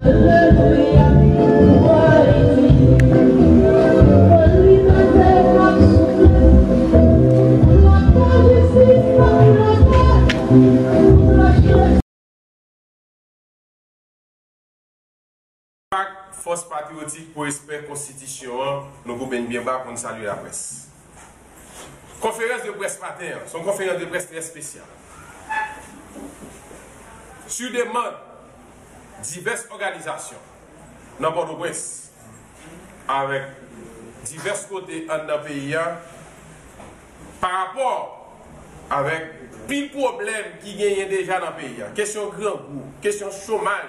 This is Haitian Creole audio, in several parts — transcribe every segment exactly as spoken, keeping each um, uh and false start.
Fòs Patriyotik pou Respè Konstitisyon an, nou goumen byen ba pou n salye laprès. Konferans de près maten an, se yon konferans de près trè espesyal. Sou demann divès òganizasyon nan Pòtoprens, avèk divès kote anndan peyi a, pa rapò avèk pil pwoblèm ki genyen deja nan peyi a, kesyon grangou, kesyon chomaj,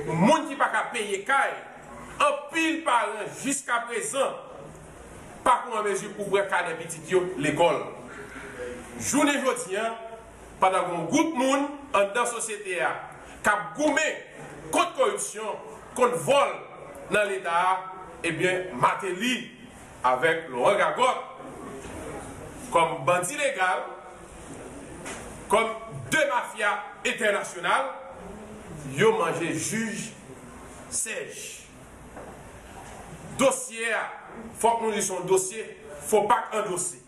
moun ki pa ka peye kay, anpil paran jiskaprezan pa ko an mezi pou pran kanè pitit yo lekòl. Jounen jodi a, pandan gen yon gwoup moun anndan sosyete a k ap goumen kont koripsyon, kont vòl nan Leta a, ebyen, Martelly avèk Laurent Gagòt, kòm bandi legal, kòm de mafya entènasyonal, yo manje jij sèj. Dosye a, fòk nou di se yon dosye FOPAK andose.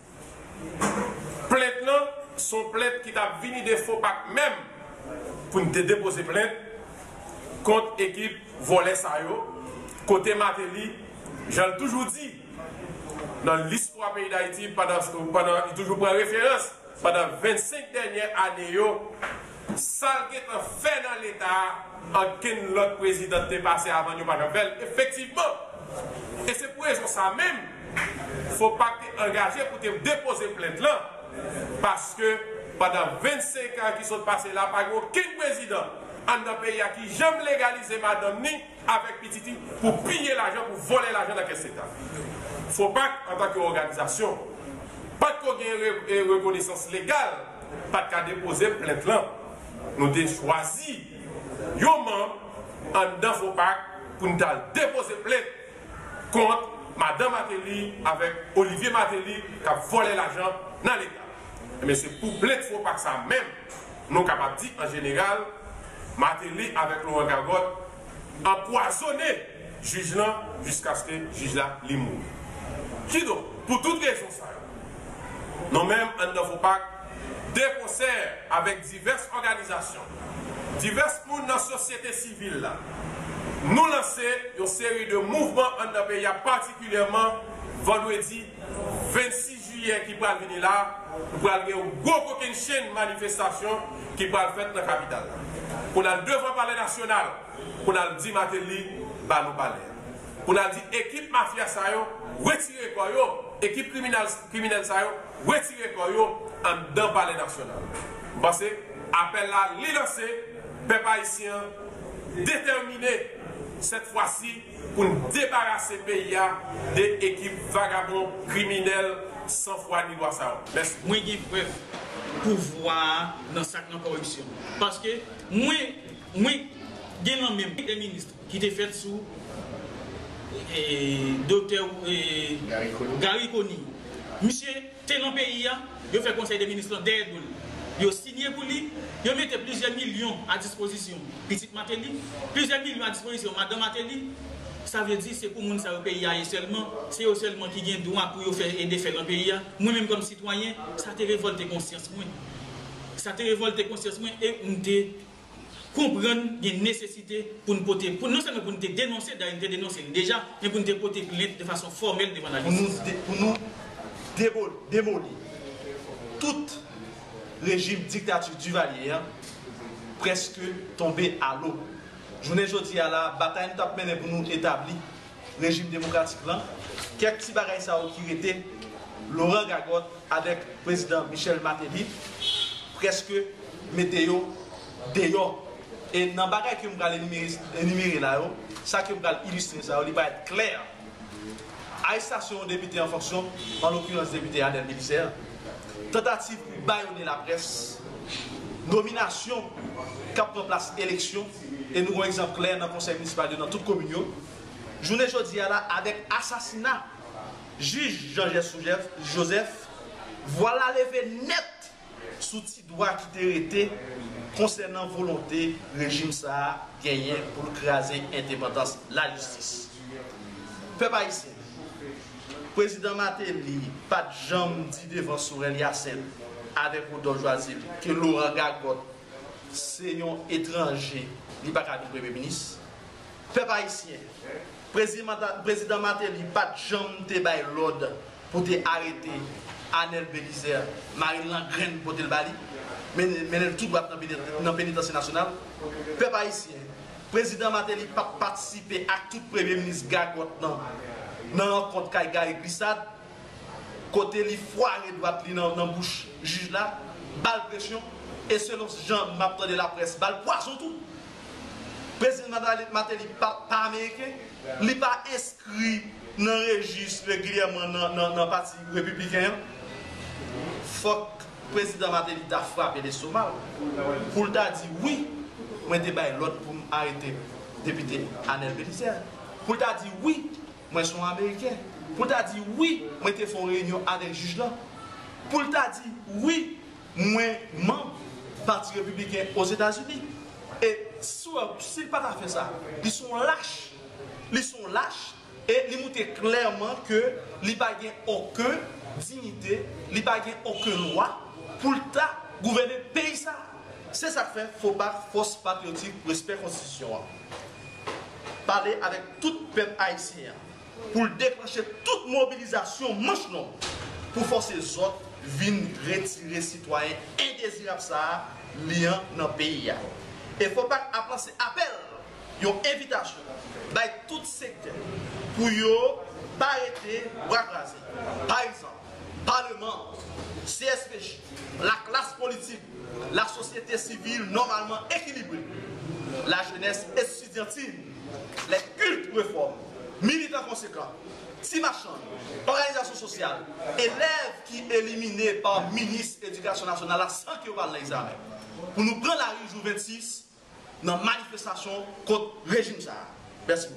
Plent lan, se yon plent ki t ap vini de FOPAK menm pou n te depoze plent kont ekip vòlè sa yo, kote Martelly, jan l toujou di, nan listwa peyi Dayiti, pandan, pandan li toujou pran referans, pandan vennsenk dènye ane yo, sa l gentan fè nan Leta a, ankenn lòt prezidan te pase avan l, yo pa janm fè l. Efektivman, e se pou rezon sa menm, FOPAK te angaje pou te depoze plent lan, paske pandan vennsenk an ki sot pase la, pa gen okenn prezidan anndan peyi a ki janm legalize madanm ni avèk pitit li pou piye lajan, pou vòlè lajan nan kès Leta. FOPAK, antanke òganizasyon, pa t ko gen re-, e, rekonesans legal, pa t ka depoze plent lan. Nou te chwazi yon manm anndan FOPAK pou n t al depoze plent kont madan Martelly avèk Olivier Martelly k ap vòlè lajan nan Leta. Ebyen, se pou plent FOPAK sa menm, nou kapab di, an jeneral, Martelly avèk Laurent Gagòt anpwazonnen jij lan jiskaske jij la li mouri. Kidonk, pou tout rezon sa yo, nou menm anndan FOPAK, de konsè avèk divès òganizasyon, divès moun nan sosyete sivil la, nou lanse yon seri de mouvman anndan peyi a, patikilyèman vandredi vennsis jiyè ki pral vini la, nou pral gen yon gwo kokennchenn manifestasyon ki pral fèt nan kapital la. Pou n al devan Palè Nasyonal, pou n al di Martelly, ba nou palè a. Pou n al di ekip mafya sa yo, retire kò yo, ekip kriminèl, kriminèl sa yo, retire kò yo anndan Palè Nasyonal. M panse apèl la, li lanse, pèp ayisyen an detèmine, sèt fwa si, pou n debarase peyi a de ekip vagabon, kriminèl, san fwa ni lwa sa yo. Mèsi. Mwen gen prèv pouvwa a nan sa k nan kòripsyon. Paske mwen, mwen gen nan men m de minis ki te fèt sou, e, doktè, e, Garry Conille. Garry Conille. Misye te nan peyi a, yo fè konsèy de minis lan dèyè do l. Yo sinye pou li, yo mete plizyè milyon a dispozisyon pitit Martelly, plizyè milyon a dispozisyon madan Martelly. Sa vle di se pou moun sa yo peyi a ye sèlman, se yo sèlman ki gen dwa pou yo fè e defè nan peyi a. Mwen menm kòm sitwayen, sa te revòlte konsyans mwen. Sa te revòlte konsyans mwen e m te konprann gen nesesite pou n pote, pou non sèlman pou n te denonse, dayè n te denonse l deja, men pou n te pote plent de fason fòmèl devan lajistis. Pou nou de-, pou nou debo-, demoli tout rejim diktati Duvalier an prèske tonbe a lo. Jounen jodi a la, batay nou t ap mennen pou nou etabli rejim demokratik lan, kèk ti bagay sa yo ki rete, Laurent Gagòt avèk prezidan Michel Martelly prèske mete yo deyò. E nan bagay ke m pral enimere, enimere la yo, sa ke m pral ilistre sa yo, li parèt klè. Arestasyon yon depite an fonksyon, an lokirans depite Adèle Bélizaire, tantativ pou bayonnen laprès, nominasyon k ap pran plas eleksyon, e nou gen yon egzanp klè nan konsèy minisipal yo, nan tout komin yo. Jounen jodi a la, avèk asasina jij Jean Joseph, Joseph, vwal la leve nèt sou ti dwa ki te rete konsènan volonte rejim sa a genyen pou l kraze endepandans lajistis. Pèp ayisyen, Prezidan Martelly pa t janm di devan Sorel Hyacinthe avèk Rudolphe Joazile ke Laurent Gagòt se yon etranje, li pa ka vin premye minis. Pèp ayisyen, Prezidan Mata- Prezidan Martelly pa t janm te bay lòd pou te arete Anèl Belizaire, mari l nan grenn pote l ba li, mennen mennen l tou dwat nan peni- nan penitansye nasyonal. Pèp ayisyen, Prezidan Martelly pa t patisipe ak tout premye minis gagòt nan nan rankont kay Gary Glissade, kote li fware dwat li nan nan bouch jij la, ba l presyon, e selon jan m ap tande laprès, ba l pwazon tou. Prezidan Martelly pa pa ameriken, li pa enskri nan rejis regilyèman nan nan nan pati repibliken an. Fòk Prezidan Martelly ta frape lestomak l pou l ta di wi, mwen te bay lòd pou m arete depite Anèl Belizaire, pou l ta di wi, mwen se yon ameriken, pou l ta di wi, mwen te fè yon reyinyon avèk jij lan, pou l ta di wi, mwen manm pati repibliken Ozetazini. E si w- si l pa ta fè sa, li se yon lach, li se yon lach, e li montre klèman ke li pa gen okenn diyite, li pa gen okenn lwa pou l ta gouvène peyi sa. Se sa k fè FOPAK, Fòs Patriyotik Respè Konstitisyon an, pale avèk tout pèp ayisyen an pou l deklanche tout mobilizasyon manch long pou fòse zòt vin retire sitwayen endezirab sa a li an nan peyi a. E FOPAK ap lanse apèl, yon envitasyon bay tout sektè pou yo pa rete bra kraze. Pa egzanp, Paleman, C S P J, laklas politik, lasosyete sivil nòmalman ekilibre, lajenès estidyantin, lè kilt refòm, militan konsekan, ti machann, òganizasyon sosyal, elèv ki elimine pa minis edikasyon nasyonal la san ke yo pa al nan egzamen, pou nou pran lari jou vennsis nan manifestasyon kont rejim sa a. Mèsi.